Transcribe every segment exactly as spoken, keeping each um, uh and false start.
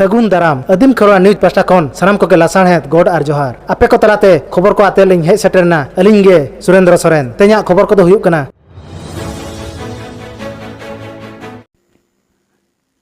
ᱥᱟᱹᱜᱩᱱ ᱫᱟᱨᱟᱢ᱾ ᱟᱹᱫᱤᱢ ᱠᱷᱮᱨᱣᱟᱲ ᱱᱤᱭᱩᱡᱽ ᱯᱟᱦᱴᱟ ᱠᱷᱚᱱ ᱥᱟᱱᱟᱢ ᱠᱚᱜᱮ ᱞᱟᱥᱟᱲᱦᱮᱫ ᱜᱚᱰ ᱟᱨ ᱡᱚᱦᱟᱨ᱾ ᱟᱯᱮ ᱠᱚ ᱛᱟᱞᱟᱛᱮ ᱠᱷᱚᱵᱚᱨ ᱠᱚ ᱟᱛᱮ ᱞᱤᱧ ᱦᱮᱡ ᱥᱮᱴᱮᱨ ᱮᱱᱟ ᱟᱹᱞᱤᱧ ᱜᱮ ᱥᱩᱨᱮᱱᱫᱨᱚ ᱥᱚᱨᱮᱱ᱾ ᱛᱮᱦᱮᱧᱟᱜ ᱠᱷᱚᱵᱚᱨ ᱠᱚᱫᱚ ᱦᱩᱭᱩᱜ ᱠᱟᱱᱟ᱾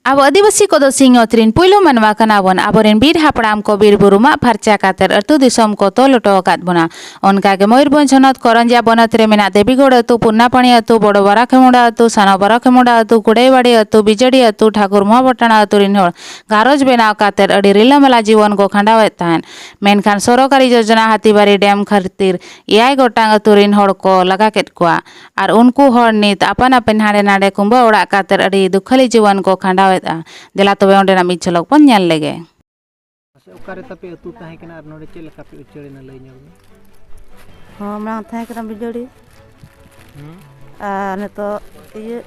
ᱟᱵᱚ ᱟᱹᱫᱤᱵᱟᱹᱥᱤ ᱠᱚᱫᱚ ᱥᱤᱧᱚᱛ ᱨᱤᱱ ᱯᱩᱭᱞᱩ ᱢᱟᱱᱣᱟ ᱠᱟᱱᱟ ᱵᱚᱱ᱾ ᱟᱵᱚᱨᱮᱱ ᱵᱤᱨ ᱦᱟᱯᱲᱟᱢ ᱠᱚ ᱵᱤᱨ ᱵᱩᱨᱩ ᱢᱟᱜ ᱯᱷᱟᱨᱪᱟ ᱠᱟᱛᱮ ᱟᱹᱛᱩ ᱫᱤᱥᱚᱢ ᱠᱚ ᱛᱚᱞ ᱦᱚᱴᱚ ᱟᱠᱟᱫ ᱵᱚᱱᱟ᱾ ᱚᱱᱠᱟ ᱜᱮ ᱢᱚᱭᱩᱨᱵᱷᱚᱸᱡᱽ ᱦᱚᱱᱚᱛ ᱠᱚᱨᱚᱧᱡᱤᱭᱟ ᱵᱚᱱᱚᱛ ᱨᱮ ᱢᱮᱱᱟᱜ ᱫᱮᱵᱤᱜᱚᱲ ᱟᱹᱛᱩ, ᱯᱩᱨᱱᱟᱯᱟᱲᱤ ᱟᱹᱛᱩ, ᱵᱚᱲᱚ ᱵᱟᱨᱟᱠᱷᱮᱢᱩᱰᱟ ᱟᱹᱛᱩ, ᱥᱟᱱᱚ ᱵᱟᱨᱟᱠᱷᱮᱢᱩᱰᱟ ᱟᱹᱛᱩ, ᱠᱩᱰᱟᱹᱭᱵᱟᱲᱤ ᱟᱹᱛᱩ, ᱵᱤᱡᱟᱹᱲᱤ ᱟᱹᱛᱩ, ᱴᱷᱟᱹᱠᱩᱨ ᱢᱚᱦᱟᱯᱟᱴᱟᱱᱟ ᱟᱹᱛᱩ ᱨᱤᱱ ᱦᱚᱲ ᱜᱷᱟᱨᱚᱸᱡᱽ ᱵᱮᱱᱟᱣ ᱠᱟᱛᱮ ᱟᱹᱰᱤ ᱨᱤᱞᱟᱹᱢᱟᱞᱟ ᱡᱤᱵᱚᱱ ᱠᱚ ᱠᱷᱟᱸᱰᱟᱣᱮᱫ ᱛᱟᱦᱮᱸᱫ᱾ ᱢᱮᱱᱠᱷᱟᱱ ᱥᱚᱨᱚᱠᱟᱨᱤ ᱡᱳᱡᱚᱱᱟ ᱦᱟᱹᱛᱤᱵᱟᱨᱤ ᱰᱮᱢ ᱠᱷᱟᱹᱛᱤᱨ ᱮᱭᱟᱭ ᱜᱚᱴᱟᱝ ᱟᱹᱛᱩ ᱨᱤᱱ ᱦᱚᱲ ᱠᱚ ᱞᱟᱜᱟ ᱠᱮᱫ ᱠᱚᱣᱟ᱾ ᱟᱨ ᱩᱱᱠᱩ ᱦᱚᱲ ᱱᱤᱛ ᱟᱯᱟᱱ ᱟᱹᱯᱤᱱ ᱦᱟᱸᱰᱮ ᱱᱟᱰᱮ ᱠᱩᱸᱵᱟᱹ ᱚᱲᱟᱜ ᱠᱟᱛᱮ ᱟᱹᱰᱤ ᱫᱩᱠᱷᱟᱹᱞᱤ ᱡᱤᱵᱚᱱ ᱠᱚ ᱠᱷᱟᱸᱰᱟᱣᱮᱫᱼᱟ᱾ ᱫᱮᱞᱟ ᱛᱚᱵᱮ ᱚᱸᱰᱮᱱᱟᱜ ᱢᱤᱫ ᱡᱷᱚᱞᱚᱠ ᱵᱚᱱ ᱧᱮᱞ ᱞᱮᱜᱮ᱾ ᱟᱪᱪᱷᱟ, ᱚᱠᱟᱨᱮ ᱛᱟᱯᱮ ᱟᱹᱛᱩ ᱛᱟᱦᱮᱸ ᱠᱟᱱᱟ ᱟᱨ ᱱᱚᱰᱮ ᱪᱮᱫ ᱞᱮᱠᱟ ᱯᱮ ᱩᱪᱟᱹᱲ ᱮᱱᱟ, ᱞᱟᱹᱭ ᱧᱚᱜ ᱢᱮ᱾ ᱦᱚᱸ, ᱢᱟᱲᱟᱝ ᱛᱟᱦᱮᱸ ᱠᱟᱱᱟ ᱵᱤᱡᱟᱹᱲᱤ᱾ ᱦᱩᱸ᱾ ᱟᱨ ᱱᱤᱛᱚᱜ ᱤᱭᱟᱹ,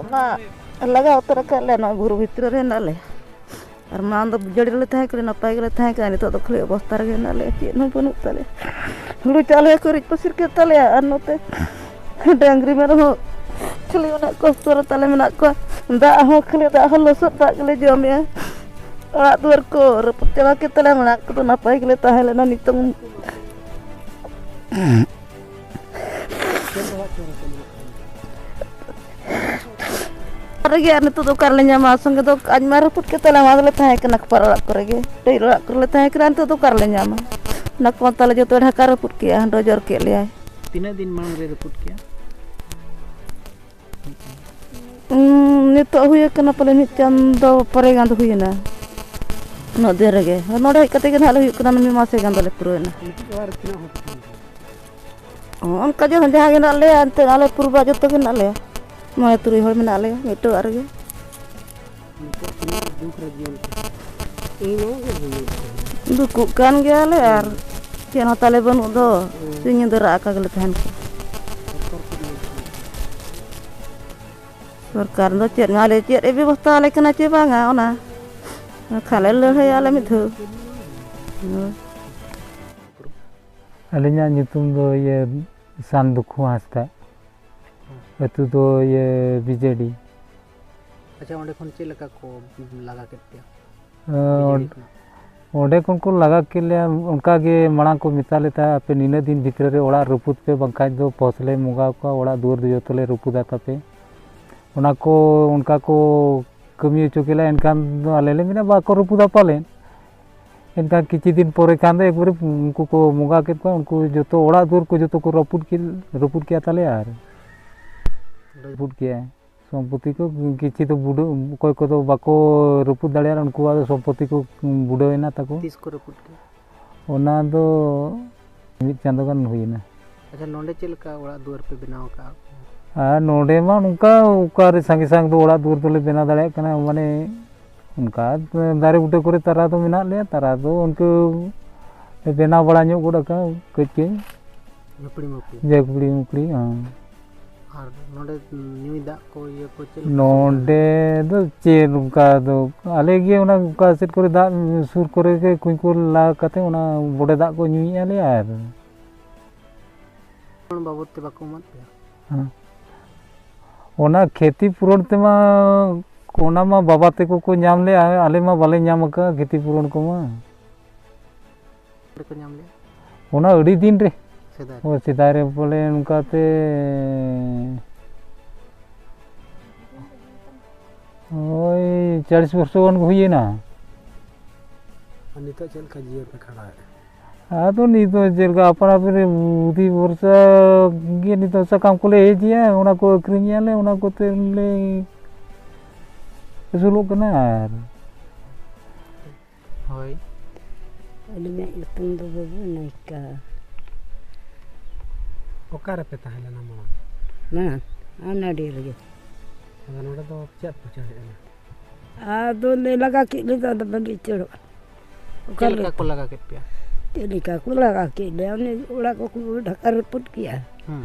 ᱚᱱᱟ ᱞᱟᱜᱟ ᱩᱛᱟᱹᱨ ᱟᱠᱟᱫ ᱞᱮ, ᱱᱚᱣᱟ ᱵᱩᱨᱩ ᱵᱷᱤᱛᱨᱤ ᱨᱮ ᱦᱮᱱᱟᱜ ᱞᱮ᱾ ᱟᱨ ᱢᱟᱲᱟᱝ ᱫᱚ ᱵᱤᱡᱟᱹᱲᱤ ᱨᱮᱞᱮ ᱛᱟᱦᱮᱸ ᱠᱟᱱᱟ, ᱱᱟᱯᱟᱭ ᱜᱮᱞᱮ ᱛᱟᱦᱮᱸ ᱠᱟᱱᱟ᱾ ᱱᱤᱛᱚᱜ ᱫᱚ ᱠᱷᱟᱹᱞᱤ ᱚᱵᱚᱥᱛᱟ ᱨᱮᱜᱮ ᱦᱮᱱᱟᱜ ᱞᱮᱭᱟ, ᱪᱮᱫ ᱦᱚᱸ ᱵᱟᱹᱱᱩᱜ ᱛᱟᱞᱮᱭᱟ᱾ ᱦᱩᱲᱩ ᱪᱟᱣᱞᱮ ᱦᱚᱸᱠᱚ ᱨᱤᱡ ᱯᱟᱹᱥᱤᱨ ᱠᱮᱫ ᱛᱟᱞᱮᱭᱟ, ᱟᱨ ᱱᱚᱛᱮ ᱰᱟᱝᱨᱤ ᱢᱮᱨᱚᱢ ᱦᱚᱸ ᱠᱷᱟᱹᱞᱤ ᱚᱱᱟ ᱠᱚᱥᱴᱚ ᱨᱮ ᱛᱟᱞᱮ ᱢᱮᱱᱟᱜ ᱠᱚᱣᱟ᱾ ᱫᱟᱜ ᱦᱚᱸ ᱠᱷᱟᱹᱞᱤ ᱫᱟᱜ ᱦᱚᱸ ᱞᱚᱥᱚᱫ ᱫᱟᱜ ᱜᱮᱞᱮ ᱡᱚᱢᱮᱜᱼᱟ᱾ ᱚᱲᱟᱜ ᱫᱩᱣᱟᱹᱨ ᱠᱚ ᱨᱟᱹᱯᱩᱫ ᱪᱟᱵᱟ ᱠᱮᱫ ᱛᱟᱞᱮᱭᱟ, ᱢᱟᱲᱟᱝ ᱠᱚᱫᱚ ᱱᱟᱯᱟᱭ ᱜᱮᱞᱮ ᱛᱟᱦᱮᱸ ᱞᱮᱱᱟ᱾ ᱱᱤᱛᱚᱝ ᱨᱮᱜᱮ ᱟᱨ ᱱᱤᱛᱚᱜ ᱫᱚ ᱚᱠᱟ ᱨᱮᱞᱮ ᱧᱟᱢᱟ? ᱥᱚᱸᱜᱮ ᱫᱚ ᱟᱡ ᱢᱟ ᱨᱟᱹᱯᱩᱫ ᱠᱮᱫ ᱛᱟᱞᱮ, ᱚᱱᱟ ᱫᱚᱞᱮ ᱛᱟᱦᱮᱸ ᱠᱟᱱᱟ ᱠᱷᱚᱯᱟᱨ ᱚᱲᱟᱜ ᱠᱚᱨᱮ ᱜᱮ, ᱴᱟᱹᱭᱤᱞ ᱚᱲᱟᱜ ᱠᱚᱨᱮ ᱞᱮ ᱛᱟᱦᱮᱸ ᱠᱟᱱᱟ᱾ ᱱᱤᱛᱚᱜ ᱫᱚ ᱚᱠᱟ ᱨᱮᱞᱮ ᱧᱟᱢᱟ? ᱚᱱᱟ ᱠᱚ ᱛᱟᱞᱮ ᱡᱚᱛᱚ ᱰᱷᱟᱠᱟ ᱨᱟᱹᱯᱩᱫ ᱠᱮᱜᱼᱟ, ᱰᱚᱡᱚᱨ ᱠᱮᱫ ᱞᱮᱭᱟᱭ᱾ ᱛᱤᱱᱟᱹᱜ ᱫᱤᱱ ᱢᱟᱲᱟᱝ ᱨᱮ ᱨᱟᱹᱯᱩᱫ ᱠᱮᱜᱼᱟ? ᱩᱸ, ᱱᱤᱛᱚᱜ ᱦᱩᱭ ᱟᱠᱟᱱᱟ ᱯᱟᱞᱮ ᱢᱤᱫ ᱪᱟᱸᱫᱚ ᱯᱚᱨᱮ ᱜᱟᱱ ᱫᱚ ᱦᱩᱭᱮᱱᱟ᱾ ᱩᱱᱟᱹᱜ ᱫᱤᱱ ᱨᱮᱜᱮ ᱱᱚᱰᱮ ᱦᱮᱡ ᱠᱟᱛᱮ ᱜᱮ ᱱᱟᱦᱟᱜ ᱞᱮ ᱦᱩᱭᱩᱜ ᱠᱟᱱᱟ, ᱢᱤᱫ ᱢᱟᱥᱮ ᱜᱟᱱ ᱫᱚᱞᱮ ᱯᱩᱨᱟᱹᱣᱮᱱᱟ᱾ ᱱᱤᱛᱚᱜ ᱫᱚ ᱟᱨ ᱛᱤᱱᱟᱹᱜ ᱦᱚᱲ ᱯᱮ ᱛᱟᱦᱮᱱ ᱠᱟᱱᱟ? ᱦᱚᱸ, ᱚᱱᱠᱟ ᱡᱮ ᱡᱟᱦᱟᱸ ᱜᱮ ᱦᱮᱱᱟᱜ ᱞᱮᱭᱟ, ᱮᱱᱛᱮᱫ ᱟᱞᱮ ᱯᱩᱨᱵᱟ ᱡᱚᱛᱚ ᱜᱮ ᱦᱮᱱᱟᱜ ᱞᱮᱭᱟ, ᱢᱚᱬᱮ ᱛᱩᱨᱩᱭ ᱦᱚᱲ ᱢᱮᱱᱟᱜ ᱞᱮᱭᱟ ᱢᱤᱫᱴᱟᱝ ᱚᱲᱟᱜ ᱨᱮᱜᱮ᱾ ᱱᱤᱛᱚᱜ ᱛᱤᱱᱟᱹᱜ ᱫᱩᱠ ᱨᱮ ᱡᱤᱭᱚᱱ ᱠᱷᱟᱸᱰᱟᱣ? ᱤᱧ ᱱᱚᱣᱟ ᱜᱮ ᱦᱩᱭᱩᱜ ᱠᱟᱱᱟ᱾ ᱫᱩᱠᱩᱜ ᱠᱟᱱ ᱜᱮᱭᱟᱞᱮ, ᱟᱨ ᱪᱮᱫ ᱦᱚᱸ ᱛᱟᱞᱮ ᱵᱟᱹᱱᱩᱜ ᱫᱚ᱾ ᱦᱩᱸ᱾ ᱥᱤᱧ ᱧᱤᱫᱟᱹ ᱨᱟᱜ ᱟᱠᱟ ᱜᱮᱞᱮ ᱛᱟᱦᱮᱱ ᱠᱟᱱᱟ᱾ ᱥᱚᱨᱠᱟᱨ ᱠᱷᱚᱱ ᱧᱮᱞ ᱠᱟᱱᱟ᱾ ᱥᱚᱨᱠᱟᱨ ᱫᱚ ᱪᱮᱫ ᱢᱟ ᱟᱞᱮ ᱪᱮᱫ ᱮ ᱵᱮᱵᱚᱥᱛᱷᱟ ᱟᱞᱮ ᱠᱟᱱᱟ ᱪᱮ ᱵᱟᱝᱟ, ᱚᱱᱟ ᱠᱷᱟᱱ ᱞᱮ ᱞᱟᱹᱲᱦᱟᱹᱭᱟ ᱟᱞᱮ ᱢᱤᱫ ᱫᱷᱟᱣ᱾ ᱦᱳᱭ᱾ ᱟᱹᱞᱤᱧᱟᱜ ᱧᱩᱛᱩᱢ ᱫᱚ ᱤᱭᱟᱹ ᱥᱟᱱ ᱫᱩᱠᱷᱩ ᱦᱟᱸᱥᱫᱟ᱾ ᱟᱹᱛᱩ ᱫᱚ ᱤᱭᱟᱹ ᱵᱤᱡᱟᱹᱰᱤ᱾ ᱟᱪᱪᱷᱟ, ᱚᱸᱰᱮ ᱠᱷᱚᱱ ᱪᱮᱫ ᱞᱮᱠᱟ ᱠᱚ ᱞᱟᱜᱟ ᱠᱮᱫ ᱯᱮᱭᱟ? ᱚᱸᱰᱮ ᱠᱷᱚᱱ ᱠᱚ ᱞᱟᱜᱟ ᱠᱮᱫ ᱞᱮᱭᱟ᱾ ᱚᱱᱠᱟ ᱜᱮ ᱢᱟᱲᱟᱝ ᱠᱚ ᱢᱮᱛᱟ ᱞᱮ ᱛᱟᱦᱮᱸᱫ, "ᱟᱯᱮ ᱱᱤᱱᱟᱹᱜ ᱫᱤᱱ ᱵᱷᱤᱛᱨᱤ ᱨᱮ ᱚᱲᱟᱜ ᱨᱟᱹᱯᱩᱫ ᱯᱮ, ᱵᱟᱝᱠᱷᱟᱡ ᱫᱚ ᱯᱚᱥ ᱞᱮ ᱵᱚᱸᱜᱟ ᱠᱚᱣᱟ, ᱚᱲᱟᱜ ᱫᱩᱣᱟᱹᱨ ᱫᱚ ᱡᱚᱛᱚ ᱞᱮ ᱨᱟᱹᱯᱩᱫᱟ ᱛᱟᱯᱮ᱾" ᱚᱱᱟ ᱠᱚ ᱚᱱᱠᱟ ᱠᱚ ᱠᱟᱹᱢᱤ ᱦᱚᱪᱚ ᱠᱮᱫ ᱞᱮᱭᱟ᱾ ᱮᱱᱠᱷᱟᱱ ᱫᱚ ᱟᱞᱮ ᱞᱮ ᱢᱮᱱᱟ, "ᱵᱟᱠᱚ ᱨᱟᱹᱯᱩᱫᱟ ᱯᱟᱞᱮᱱ?" ᱮᱱᱠᱷᱟᱱ ᱠᱤᱪᱷᱩ ᱫᱤᱱ ᱯᱚᱨᱮ ᱠᱷᱟᱱ ᱫᱚ ᱮᱠᱵᱟᱨᱮ ᱩᱱᱠᱩ ᱠᱚ ᱵᱚᱸᱜᱟ ᱠᱮᱫ ᱠᱚᱣᱟ, ᱩᱱᱠᱩ ᱡᱚᱛᱚ ᱚᱲᱟᱜ ᱫᱩᱣᱟᱹᱨ ᱠᱚ ᱡᱚᱛᱚ ᱠᱚ ᱨᱟᱹᱯᱩᱫ ᱠᱮᱫ, ᱨᱟᱹᱯᱩᱫ ᱠᱮᱫᱼᱟ ᱛᱟᱞᱮ᱾ ᱟᱨ ᱨᱟᱹᱯᱩᱫ ᱠᱮᱫᱼᱟ᱾ ᱥᱚᱢᱯᱚᱛᱤ ᱠᱚ ᱠᱤᱪᱷᱩ ᱫᱚ ᱵᱩᱰᱟᱹ-, ᱚᱠᱚᱭ ᱠᱚᱫᱚ ᱵᱟᱠᱚ ᱨᱟᱹᱯᱩᱫ ᱫᱟᱲᱮᱭᱟᱜᱼᱟ, ᱩᱱᱠᱩᱣᱟᱜ ᱫᱚ ᱥᱚᱢᱯᱚᱛᱤ ᱠᱚ ᱵᱩᱰᱟᱹᱣ ᱮᱱᱟ ᱛᱟᱠᱚ᱾ ᱛᱤᱥ ᱠᱚ ᱨᱟᱹᱯᱩᱫ ᱠᱮᱫᱟ? ᱚᱱᱟ ᱫᱚ ᱢᱤᱫ ᱪᱟᱸᱫᱳ ᱜᱟᱱ ᱦᱩᱭᱮᱱᱟ᱾ ᱟᱪᱪᱷᱟ, ᱱᱚᱰᱮ ᱪᱮᱫ ᱞᱮᱠᱟ ᱚᱲᱟᱜ ᱫᱩᱣᱟᱹᱨ ᱯᱮ ᱵᱮᱱᱟᱣ ᱟᱠᱟᱫᱼᱟ? ᱟᱨ ᱱᱚᱰᱮ ᱢᱟ ᱱᱚᱝᱠᱟ ᱚᱠᱟᱨᱮ ᱥᱟᱸᱜᱮ ᱥᱟᱸᱜᱮ ᱫᱚ ᱚᱲᱟᱜ ᱫᱩᱣᱟᱹᱨ ᱫᱚᱞᱮ ᱵᱮᱱᱟᱣ ᱫᱟᱲᱮᱭᱟᱜ ᱠᱟᱱᱟ, ᱢᱟᱱᱮ ᱚᱱᱠᱟ ᱫᱟᱨᱮ ᱵᱩᱴᱟᱹ ᱠᱚᱨᱮ ᱛᱟᱨᱟ ᱫᱚ ᱢᱮᱱᱟᱜ ᱞᱮᱭᱟ, ᱛᱟᱨᱟ ᱫᱚ ᱩᱱᱠᱩ ᱵᱮᱱᱟᱣ ᱵᱟᱲᱟ ᱧᱚᱜ ᱜᱚᱫ ᱟᱠᱟᱫ ᱠᱟᱹᱡ ᱠᱟᱹᱡ᱾ ᱡᱷᱟᱹᱯᱲᱤ ᱢᱟᱹᱯᱲᱤ᱾ ᱡᱷᱟᱹᱯᱲᱤ ᱢᱩᱯᱲᱤ, ᱦᱮᱸ᱾ ᱟᱨ ᱱᱚᱰᱮ ᱧᱩᱭ ᱫᱟᱜ ᱠᱚ, ᱤᱭᱟᱹ ᱠᱚ ᱪᱮᱫ ᱞᱮᱠᱟ ᱥᱩᱵᱤᱫᱷᱟ? ᱱᱚᱰᱮ ᱫᱚ ᱪᱮᱫ ᱚᱱᱠᱟ ᱫᱚ, ᱟᱞᱮ ᱜᱮ ᱚᱱᱟ ᱚᱠᱟ ᱥᱮᱫ ᱠᱚᱨᱮ ᱫᱟᱜ ᱥᱩᱨ ᱠᱚᱨᱮ ᱜᱮ ᱠᱩᱧ ᱠᱚ ᱞᱟ ᱠᱟᱛᱮ ᱚᱱᱟ ᱵᱚᱰᱮ ᱫᱟᱜ ᱠᱚ ᱧᱩᱭᱮᱫᱼᱟ ᱞᱮ᱾ ᱟᱨ ᱵᱟᱵᱚᱫ ᱛᱮ ᱵᱟᱠᱚ ᱮᱢᱟᱫ ᱯᱮᱭᱟ? ᱦᱮᱸ᱾ ᱚᱱᱟ ᱠᱷᱮᱛᱤ ᱯᱩᱨᱚᱱ ᱛᱮᱢᱟ, ᱚᱱᱟ ᱢᱟ ᱵᱟᱵᱟ ᱛᱟᱠᱚ ᱠᱚ ᱧᱟᱢ ᱞᱮᱜᱼᱟ, ᱟᱞᱮ ᱢᱟ ᱵᱟᱞᱮ ᱧᱟᱢ ᱟᱠᱟᱫᱼᱟ ᱠᱷᱮᱛᱤ ᱯᱩᱨᱚᱱ ᱠᱚᱢᱟ᱾ ᱨᱮᱠᱚ ᱧᱟᱢ ᱞᱮᱜᱼᱟ? ᱚᱱᱟ ᱟᱹᱰᱤ ᱫᱤᱱ ᱨᱮ᱾ ᱥᱮᱫᱟᱭ ᱨᱮ? ᱦᱳᱭ, ᱥᱮᱫᱟᱭ ᱨᱮ ᱵᱚᱞᱮ ᱱᱚᱝᱠᱟ ᱛᱮ ᱳᱭ ᱪᱚᱞᱞᱤᱥ ᱵᱚᱪᱷᱚᱨ ᱜᱟᱱ ᱠᱚ ᱦᱩᱭᱮᱱᱟ᱾ ᱟᱨ ᱱᱤᱛᱚᱜ ᱪᱮᱫ ᱞᱮᱠᱟ ᱡᱤᱭᱚᱱ ᱯᱮ ᱠᱷᱟᱸᱰᱟᱣᱮᱫᱼᱟ? ᱟᱫᱚ ᱱᱤᱛ ᱫᱚ ᱪᱮᱫ ᱞᱮᱠᱟ ᱟᱯᱟᱱ ᱟᱹᱯᱤᱱ ᱨᱮ ᱵᱩᱫᱷᱤ ᱵᱷᱚᱨᱥᱟ ᱜᱮ ᱱᱤᱛᱚᱜ ᱥᱟᱠᱟᱢ ᱠᱚᱞᱮ ᱦᱮᱡᱮᱜᱼᱟ, ᱚᱱᱟ ᱠᱚ ᱟᱹᱠᱷᱨᱤᱧᱮᱜᱼᱟ ᱞᱮ, ᱚᱱᱟ ᱠᱚᱛᱮ ᱞᱮ ᱟᱹᱥᱩᱞᱚᱜ ᱠᱟᱱᱟ᱾ ᱟᱨ ᱦᱳᱭ᱾ ᱟᱹᱞᱤᱧᱟᱜ ᱧᱩᱛᱩᱢ ᱫᱚ ᱵᱟᱹᱵᱩ ᱱᱟᱭᱠᱟ᱾ ᱚᱠᱟ ᱨᱮᱯᱮ ᱛᱟᱦᱮᱸ ᱞᱮᱱᱟ ᱢᱟᱲᱟᱝ? ᱢᱟᱲᱟᱝ ᱟᱱᱟᱰᱤ ᱨᱮᱜᱮ᱾ ᱟᱫᱚ ᱱᱚᱰᱮ ᱫᱚ ᱪᱮᱫ ᱯᱮ ᱪᱟᱦᱮᱫ ᱮᱱᱟ? ᱟᱫᱚ ᱞᱮ ᱞᱟᱜᱟ ᱠᱮᱫ ᱞᱮᱫᱚ, ᱟᱫᱚ ᱵᱟᱞᱮ ᱩᱪᱟᱹᱲᱚᱜᱼᱟ᱾ ᱚᱠᱟ ᱪᱮᱫ ᱞᱮᱠᱟ ᱞᱮ-, ᱠᱚ ᱞᱟᱜᱟ ᱠᱮᱫ ᱯᱮᱭᱟ? ᱪᱮᱫ ᱞᱮᱠᱟ ᱠᱚ ᱞᱟᱜᱟ ᱠᱮᱫ ᱞᱮᱭᱟ? ᱚᱱᱮ ᱚᱲᱟᱜ ᱠᱚᱠᱚ ᱰᱷᱟᱠᱟ ᱨᱟᱹᱯᱩᱫ ᱠᱮᱜᱼᱟ᱾ ᱦᱮᱸ᱾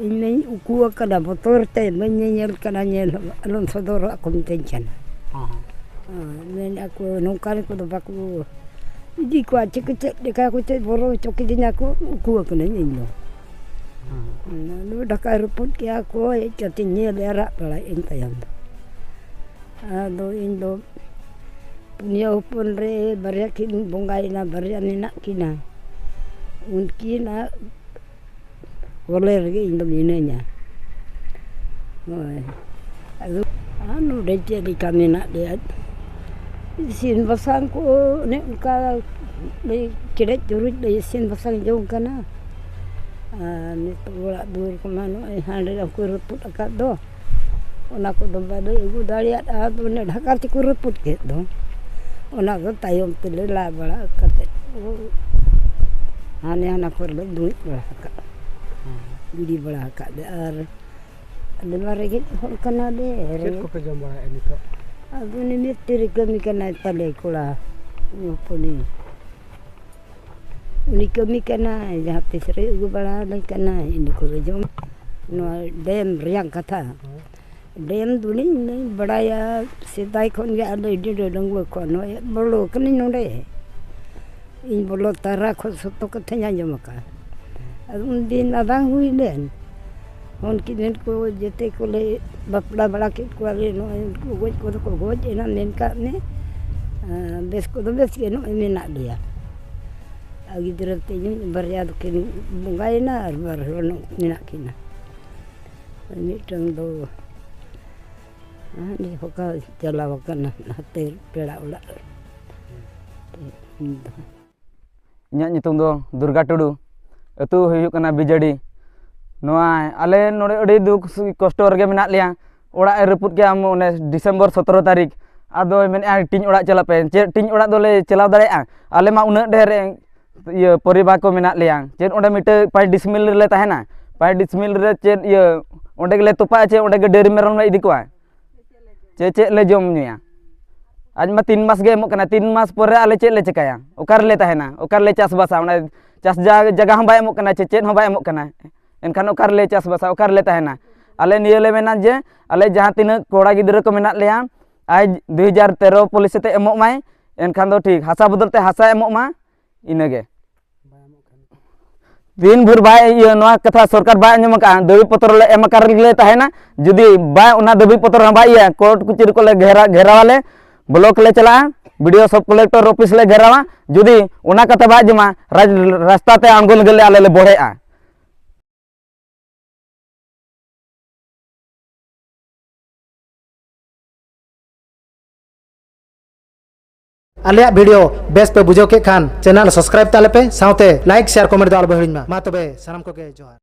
ᱤᱧ ᱢᱟᱧ ᱩᱠᱩ ᱟᱠᱟᱱᱟ, ᱵᱚᱛᱚᱨ ᱛᱮ ᱵᱟᱹᱧ ᱧᱮᱧᱮᱞ ᱠᱟᱱᱟ, ᱧᱮᱞ ᱦᱚᱸ ᱟᱞᱚᱢ ᱥᱚᱫᱚᱨᱚᱜᱼᱟ ᱠᱚ ᱢᱤᱛᱟᱹᱧ ᱠᱟᱱᱟ᱾ ᱦᱚᱸ, ᱦᱚᱸ᱾ ᱦᱮᱸ, ᱢᱮᱱᱮᱫᱼᱟ ᱠᱚ, ᱱᱚᱝᱠᱟᱱ ᱠᱚᱫᱚ ᱵᱟᱠᱚ ᱤᱫᱤ ᱠᱚᱣᱟ, ᱪᱤᱠᱟᱹ ᱪᱮᱫ ᱞᱮᱠᱟ ᱠᱚ ᱪᱮᱫ ᱵᱚᱨᱚ ᱦᱚᱪᱚ ᱠᱤᱫᱤᱧᱟ ᱠᱚ, ᱩᱠᱩ ᱟᱠᱟᱱᱟᱹᱧ ᱤᱧ ᱫᱚ᱾ ᱦᱮᱸ᱾ ᱚᱱᱟ ᱫᱚ ᱰᱷᱟᱠᱟ ᱨᱟᱹᱯᱩᱫ ᱠᱮᱜᱼᱟ ᱠᱚ, ᱦᱮᱡ ᱠᱟᱛᱮᱧ ᱧᱮᱞᱮᱜᱼᱟ ᱨᱟᱜ ᱵᱟᱲᱟᱭᱮᱫ ᱟᱹᱧ ᱛᱟᱭᱚᱢ ᱫᱚ᱾ ᱟᱫᱚ ᱤᱧ ᱫᱚ ᱯᱩᱱᱭᱟᱹ ᱦᱚᱯᱚᱱ ᱨᱮ ᱵᱟᱨᱭᱟ ᱠᱤᱱ ᱵᱚᱸᱜᱟᱭᱮᱱᱟ, ᱵᱟᱨᱭᱟ ᱢᱮᱱᱟᱜ ᱠᱤᱱᱟ᱾ ᱩᱱᱠᱤᱱᱟᱜ ᱠᱚᱞᱮ ᱨᱮᱜᱮ ᱤᱧ ᱫᱚ ᱢᱤᱱᱟᱹᱧᱟ᱾ ᱦᱳᱭ᱾ ᱟᱫᱚ ᱟᱨ ᱱᱚᱰᱮ ᱪᱮᱫ ᱞᱮᱠᱟ ᱢᱮᱱᱟᱜ ᱞᱮᱭᱟ? ᱤᱥᱤᱱ ᱵᱟᱥᱟᱝ ᱠᱚ ᱚᱱᱮ ᱚᱱᱠᱟ ᱞᱮ ᱪᱮᱲᱮᱡ ᱪᱩᱨᱩᱡ ᱞᱮ ᱤᱥᱤᱱ ᱵᱟᱥᱟᱝ ᱡᱚᱝ ᱠᱟᱱᱟ᱾ ᱟᱨ ᱱᱤᱛᱚᱜ ᱚᱲᱟᱜ ᱫᱩᱣᱟᱹᱨ ᱠᱚᱢᱟ ᱱᱚᱜᱼᱚᱭ ᱦᱟᱸᱰᱮ ᱠᱚ ᱨᱟᱹᱯᱩᱫ ᱟᱠᱟᱫ ᱫᱚ, ᱚᱱᱟ ᱠᱚᱫᱚ ᱵᱟᱞᱮ ᱟᱹᱜᱩ ᱫᱟᱲᱮᱭᱟᱫᱼᱟ᱾ ᱟᱫᱚ ᱚᱱᱮ ᱰᱷᱟᱠᱟ ᱛᱮᱠᱚ ᱨᱟᱹᱯᱩᱫ ᱠᱮᱫ ᱫᱚ, ᱚᱱᱟ ᱫᱚ ᱛᱟᱭᱚᱢ ᱛᱮᱞᱮ ᱞᱟ ᱵᱟᱲᱟ ᱠᱟᱛᱮᱫ ᱠᱚ ᱦᱟᱱᱮ ᱦᱟᱱᱟ ᱠᱚᱨᱮ ᱞᱮ ᱫᱩᱲᱩᱵ ᱵᱟᱲᱟ ᱟᱠᱟᱫ, ᱜᱤᱰᱤ ᱵᱟᱲᱟ ᱟᱠᱟᱫ ᱞᱮ᱾ ᱟᱨ ᱟᱞᱮ ᱢᱟ ᱨᱮᱸᱜᱮᱡ ᱦᱚᱲ ᱠᱟᱱᱟᱞᱮ, ᱪᱮᱫ ᱨᱮᱸᱜᱮᱡ᱾ ᱠᱚᱯᱮ ᱡᱚᱢ ᱵᱟᱲᱟᱭᱮᱫᱼᱟ ᱱᱤᱛᱚᱜ? ᱟᱫᱚ ᱩᱱᱤ ᱢᱤᱥᱛᱨᱤ ᱠᱟᱹᱢᱤ ᱠᱟᱱᱟᱭ ᱛᱟᱞᱮ ᱠᱚᱲᱟ, ᱩᱱᱤ ᱦᱚᱯᱚᱱᱤᱡ᱾ ᱩᱱᱤ ᱠᱟᱹᱢᱤ ᱠᱟᱱᱟᱭ, ᱡᱟᱦᱟᱸ ᱛᱤᱥ ᱨᱮ ᱟᱹᱜᱩ ᱵᱟᱲᱟ ᱟᱞᱮ ᱠᱟᱱᱟᱭ, ᱤᱱᱟᱹ ᱠᱚᱞᱮ ᱡᱚᱢ᱾ ᱱᱚᱣᱟ ᱰᱮᱢ ᱨᱮᱭᱟᱝ ᱠᱟᱛᱷᱟ᱾ ᱦᱮᱸ᱾ ᱰᱮᱢ ᱫᱚᱞᱤᱧ ᱵᱟᱲᱟᱭᱟ, ᱥᱮᱫᱟᱭ ᱠᱷᱚᱱ ᱜᱮ ᱟᱞᱮ ᱰᱤᱰᱟᱹ ᱰᱟᱺᱜᱩᱣᱟᱹ ᱠᱷᱚᱱ ᱱᱚᱜᱼᱚᱭ ᱵᱚᱞᱚ ᱠᱟᱹᱱᱟᱹᱧ ᱱᱚᱰᱮ᱾ ᱤᱧ ᱵᱚᱞᱚ ᱛᱟᱨᱟ ᱠᱷᱚᱱ ᱥᱚᱛᱚ ᱠᱟᱛᱷᱟᱧ ᱟᱸᱡᱚᱢ ᱟᱠᱟᱫᱼᱟ᱾ ᱟᱫᱚ ᱩᱱᱫᱤᱱ ᱱᱟᱫᱟᱝ ᱦᱩᱭ ᱞᱮᱱ᱾ ᱦᱚᱱ ᱠᱤᱢᱤᱱ ᱠᱚ ᱡᱮᱛᱮ ᱠᱚᱞᱮ ᱵᱟᱯᱞᱟ ᱵᱟᱲᱟ ᱠᱮᱫ ᱠᱚᱣᱟᱞᱮ, ᱱᱚᱜᱼᱚᱭ ᱩᱱᱠᱩ ᱜᱚᱡ ᱠᱚᱫᱚ ᱠᱚ ᱜᱚᱡ ᱮᱱᱟ, ᱢᱮᱱ ᱠᱟᱜ ᱢᱮ᱾ ᱟᱨ ᱵᱮᱥ ᱠᱚᱫᱚ ᱵᱮᱥ ᱜᱮ ᱱᱚᱜᱼᱚᱭ ᱢᱮᱱᱟᱜ ᱞᱮᱭᱟ᱾ ᱟᱨ ᱜᱤᱫᱽᱨᱟᱹ ᱛᱤᱧ ᱵᱟᱨᱭᱟ ᱫᱚᱠᱤᱱ ᱵᱚᱸᱜᱟᱭᱮᱱᱟ ᱟᱨ ᱵᱟᱨ ᱦᱚᱲ ᱢᱮᱱᱟᱜ ᱠᱤᱱᱟ᱾ ᱢᱤᱫᱴᱟᱝ ᱫᱚ ᱦᱟᱸᱰᱮ ᱦᱚᱠᱟ ᱪᱟᱞᱟᱣ ᱟᱠᱟᱱᱟ ᱱᱟᱛᱮ ᱯᱮᱲᱟ ᱚᱲᱟᱜ᱾ ᱤᱧ ᱫᱚ ᱤᱧᱟᱹᱜ ᱧᱩᱛᱩᱢ ᱫᱚ ᱫᱩᱨᱜᱟ ᱴᱩᱰᱩ, ᱟᱹᱛᱩ ᱦᱩᱭᱩᱜ ᱠᱟᱱᱟ ᱵᱤᱡᱟᱹᱰᱤ᱾ ᱱᱚᱣᱟ ᱟᱞᱮ ᱱᱚᱰᱮ ᱟᱹᱰᱤ ᱫᱩᱠ ᱠᱚᱥᱴᱚ ᱨᱮᱜᱮ ᱢᱮᱱᱟᱜ ᱞᱮᱭᱟ᱾ ᱚᱲᱟᱜ ᱮ ᱨᱟᱹᱯᱩᱫ ᱠᱮᱜᱼᱟ ᱚᱱᱮ ᱰᱤᱥᱮᱢᱵᱚᱨ ᱥᱚᱛᱨᱚ ᱛᱟᱹᱨᱤᱠᱷ᱾ ᱟᱫᱚᱭ ᱢᱮᱱᱮᱫᱼᱟ, "ᱴᱤᱧ ᱚᱲᱟᱜ ᱪᱟᱞᱟᱜ ᱯᱮ᱾" ᱪᱮᱫ ᱴᱤᱧ ᱚᱲᱟᱜ ᱫᱚᱞᱮ ᱪᱟᱞᱟᱣ ᱫᱟᱲᱮᱭᱟᱜᱼᱟ? ᱟᱞᱮ ᱢᱟ ᱩᱱᱟᱹᱜ ᱰᱷᱮᱨ ᱤᱭᱟᱹ ᱯᱚᱨᱤᱵᱟᱨ ᱠᱚ ᱢᱮᱱᱟᱜ ᱞᱮᱭᱟ᱾ ᱪᱮᱫ ᱚᱸᱰᱮ ᱢᱤᱫᱴᱟᱹᱝ ᱯᱟᱸᱪ ᱰᱤᱥᱢᱤᱞ ᱨᱮᱞᱮ ᱛᱟᱦᱮᱱᱟ? ᱯᱟᱸᱪ ᱰᱤᱥᱢᱤᱞ ᱨᱮ ᱪᱮᱫ ᱤᱭᱟᱹ ᱚᱸᱰᱮ ᱜᱮᱞᱮ ᱛᱚᱯᱟᱜᱼᱟ? ᱪᱮᱫ ᱚᱸᱰᱮ ᱜᱮ ᱰᱟᱹᱝᱨᱤ ᱢᱮᱨᱚᱢ ᱞᱮ ᱤᱫᱤ ᱠᱚᱣᱟ? ᱪᱮ ᱪᱮᱫ ᱞᱮ ᱡᱚᱢ ᱧᱩᱭᱟ? ᱟᱡ ᱢᱟ ᱛᱤᱱ ᱢᱟᱥ ᱜᱮ ᱮᱢᱚᱜ ᱠᱟᱱᱟ, ᱛᱤᱱ ᱢᱟᱥ ᱯᱚᱨᱮ ᱟᱞᱮ ᱪᱮᱫ ᱞᱮ ᱪᱮᱠᱟᱭᱟ? ᱚᱠᱟ ᱨᱮᱞᱮ ᱛᱟᱦᱮᱱᱟ? ᱚᱠᱟ ᱨᱮᱞᱮ ᱪᱟᱥᱵᱟᱥᱟ? ᱚᱱᱟ ᱪᱟᱥ ᱡᱟ-, ᱡᱟᱭᱜᱟ ᱦᱚᱸ ᱵᱟᱭ ᱮᱢᱚᱜ ᱠᱟᱱᱟ, ᱪᱮ ᱪᱮᱫ ᱦᱚᱸ ᱵᱟᱭ ᱮᱢᱚᱜ ᱠᱟᱱᱟ, ᱮᱱᱠᱷᱟᱱ ᱚᱠᱟ ᱨᱮᱞᱮ ᱪᱟᱥᱵᱟᱥᱟ? ᱚᱠᱟ ᱨᱮᱞᱮ ᱛᱟᱦᱮᱱᱟ? ᱟᱞᱮ ᱱᱤᱭᱟᱹ ᱞᱮ ᱢᱮᱱᱟ ᱡᱮ ᱟᱞᱮ ᱡᱟᱦᱟᱸ ᱛᱤᱱᱟᱹᱜ ᱠᱚᱲᱟ ᱜᱤᱫᱽᱨᱟᱹ ᱠᱚ ᱢᱮᱱᱟᱜ ᱞᱮᱭᱟ, ᱟᱡ ᱫᱩ ᱦᱟᱡᱟᱨ ᱛᱮᱨᱚ ᱯᱚᱞᱤᱥᱤ ᱛᱮ ᱮᱢᱚᱜ ᱢᱟᱭ, ᱮᱱᱠᱷᱟᱱ ᱫᱚ ᱴᱷᱤᱠ, ᱦᱟᱥᱟ ᱵᱚᱫᱚᱞ ᱛᱮ ᱦᱟᱥᱟ ᱮᱢᱚᱜ ᱢᱟ, ᱤᱱᱟᱹᱜᱮ᱾ ᱫᱤᱱ ᱵᱷᱳᱨ ᱵᱟᱭ ᱤᱭᱟᱹ, ᱱᱚᱣᱟ ᱠᱟᱛᱷᱟ ᱥᱚᱨᱠᱟᱨ ᱵᱟᱭ ᱟᱸᱡᱚᱢ ᱟᱠᱟᱫᱼᱟ, ᱫᱟᱹᱵᱤ ᱯᱚᱛᱨᱚ ᱞᱮ ᱮᱢ ᱟᱠᱟᱫ ᱨᱮᱜᱮ ᱞᱮ ᱛᱟᱦᱮᱱᱟ᱾ ᱡᱩᱫᱤ ᱵᱟᱭ, ᱚᱱᱟ ᱫᱟᱹᱵᱤ ᱯᱚᱛᱨᱚ ᱦᱚᱸ ᱵᱟᱭ ᱤᱭᱟᱹ, ᱠᱳᱨᱴ ᱠᱚᱪᱟᱹᱨᱤ ᱠᱚᱞᱮ ᱜᱷᱮᱨᱟ ᱜᱷᱮᱨᱟᱣᱟᱞᱮ, ᱵᱞᱚᱠ ᱞᱮ ᱪᱟᱞᱟᱜᱼᱟ, ᱵᱤ ᱰᱤ ᱳ ᱥᱟᱵ ᱠᱚᱞᱮᱠᱴᱚᱨ ᱚᱯᱷᱤᱥ ᱞᱮ ᱜᱷᱮᱨᱟᱣᱟ᱾ ᱡᱩᱫᱤ ᱚᱱᱟ ᱠᱟᱛᱷᱟ ᱵᱟᱭ ᱟᱸᱡᱚᱢᱟ, ᱨᱟᱡᱽ ᱨᱟᱥᱛᱟ ᱛᱮ ᱟᱬᱜᱚ ᱞᱟᱹᱜᱤᱫ ᱞᱮ ᱟᱞᱮ ᱞᱮ ᱵᱚᱲᱦᱮᱜᱼᱟ᱾ ᱟᱞᱮᱭᱟᱜ ᱵᱷᱤᱰᱤᱭᱳ ᱵᱮᱥ ᱯᱮ ᱵᱩᱡᱷᱟᱹᱣ ᱠᱮᱫ ᱠᱷᱟᱱ ᱪᱮᱱᱮᱞ ᱥᱟᱵᱥᱠᱨᱟᱭᱤᱵ ᱛᱟᱞᱮ ᱯᱮ, ᱥᱟᱶᱛᱮ ᱞᱟᱭᱤᱠ, ᱥᱮᱭᱟᱨ, ᱠᱚᱢᱮᱱᱴ ᱫᱚ ᱟᱞᱚ ᱯᱮ ᱦᱤᱲᱤᱧ ᱢᱟ᱾ ᱢᱟ ᱛᱚᱵᱮ ᱥᱟᱱᱟᱢ ᱠᱚᱜᱮ ᱡᱚᱦᱟᱨ᱾